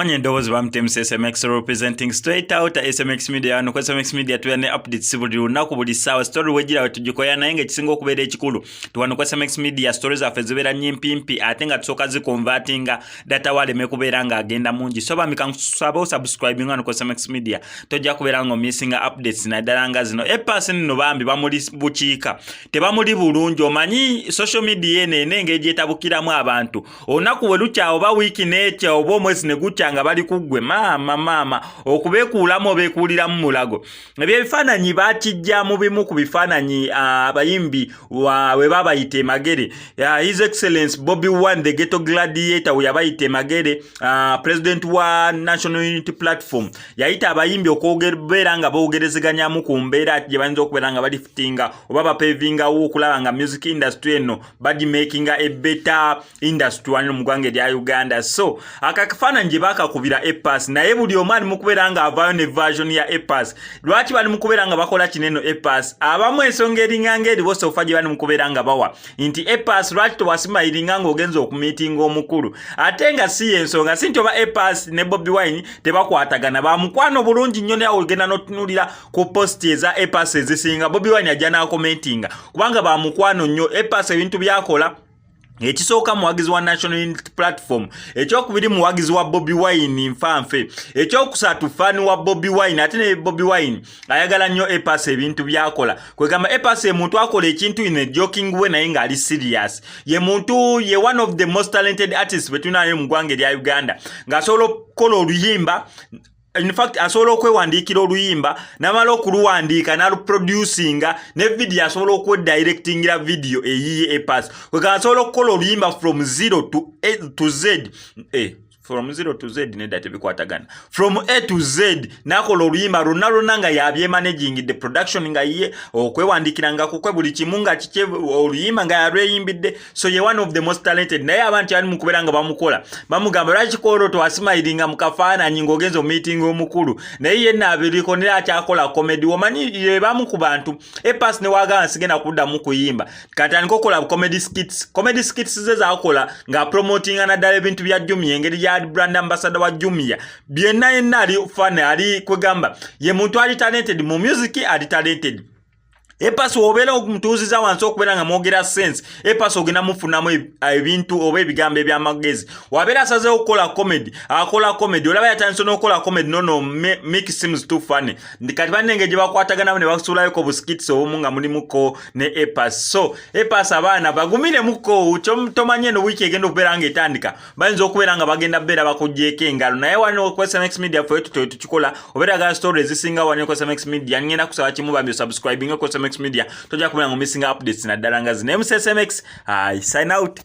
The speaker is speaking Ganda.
Amanya endoboozi bamutmc SMX, representing straight out SMX Media. Wano ku SMX Media tubeera ne updates buli lunaku, buli ssaawa. Story wegira wetugikoya, naye nga ekisinga okubeera ekikulu tiwano ku SMX Media story zaffe zibeera nyimpimpi, ate nga tusooka ziconvertinga data waleme kubeera ng'agenda mungi. So bamika nkusaba osubscribing wano ku SMX Media, tojja kubeera ng'omissinga updates naddala nga zino. A Pass nno bambi bamuli bukiika, tebamuli bulungi. Omanyi social media eno ena engeri gyetabukiramu abantu. Olunaku we lukya oba wiiki n'ekya oba omwezi ne gukya nga bali ku ggwe, maama maama, okubeekuulamu obeekuuliramu mulago. Ebyo ebifaananyi bakijja mu bimu ku bifaananyi abayimbi we babayita emagere. His Excellence Bobi Wine, the Ghetto Gladiator, we yabayita emagere, president wa National Unity Platform, yayita abayimbi okwobeera nga boogerezeganyamu ku mbeera gye bayinza okubeera nga balifutinga oba bapavingawo okulaba nga music industry eno bagimakinga a better industry wano mu ggwanga erya Uganda. So akakafaananyi gye bakakubira A Pass, naye buli omu ali mu kubeera nga avaayo ne version ya A Pass. Lwaki bali mu kubeera nga bakola kino eno A Pass? Abamu ensonga eringa ng'eriwo so far gye bali mu kubeera nga bawa nti, "A Pass, lwaki tewasmilinga ng'ogenza okumiitinga omukulu?" Ate nga si yensonga. Si nti oba A Pass ne Bobi Wine tebakwatagana, bamukwano bulungi nnyo, naye ogenda n'otunuulira ku post eza A Pass ezisinga, Bobi Wine ajja n'akomentinga kubanga bamukwano nnyo. A Pass ebintu byakola, ekisooka muwagizi wa National Unity Platform, ekyokubiri muwagizi wa Bobi Wine nfanfe, ekyokusatu fan wa Bobi Wine. Ate ne Bobi Wine ayagala nnyo A Pass ebintu byakola. Kwegamba A Pass ye muntu akola ekintu in a joking way naye ng'ali serious. Ye muntu, ye one of the most talented artists betulinayo mu ggwanga erya Uganda, ng'asobola okukola oluyimba, in fact asobola okwewandiikira oluyimba, namala okuluwandiika naluproducinga, ne video asobola okwedirectingira video eyiye. A Pass kwegamba asobola okukola oluyimba from zero to A to Z, from 0 to Z nedda, tebikwatagana, from A to Z, nakola oluyimba lwonna lwonna nga yabyemanaging the production, nga ye okwewandiikira nga kukwe, buli kimu nga kike, oluyimba nga yalweyimbidde. So ye one of the most talented, naye abantu yali mukubeera nga bamukola, bamugamba, "Lwaki koolo twasmilinga mu kafaananyi ng'ogenza omeeting omukulu?" Naye yenna abiriko naye akyakola comedy. Omanyi ye bamu ku bantu, A Pass ne wagamba sigenda kuddamu kuyimba, katandika okukola comedy skits. Comedy skits ze zakola ng'apromotinga naddala ebintu bya Jumia, engeri gya brand ambassador wa Jumia. Byonna yenna ali funny, ali kwegamba ye muntu ali talented mu music, ali talented. A Pass wobeera omutuuziza wansi okubeera nga mwogera sense, A Pass ogenda mufunamu ebintu oba ebigambo ebyamagezi. Wabeera asazeewo okukola comedy, akola comedy. Olaba yatandise n'okukola comedy nono make seems too funny. Kati bannenge gye bakwataganamu ne basuulayoko buskits obumu nga mulimuko ne A Pass. So A Pass abaana bagumiremuko, tomanyi eno wiiki egenda okubeera nga etandika bayinza okubeera nga bagenda beera bakugyeko engalo. Naye wano ku SMX Media fe tuto tukikola. Obeera gala story ezisinga wano ku SMX Media, ngenda kusaba kimu bambi, osubscribing ku SMX Media, tojja kubeera nga omissinga updates naddala nga zino. MCSMX, I sign out.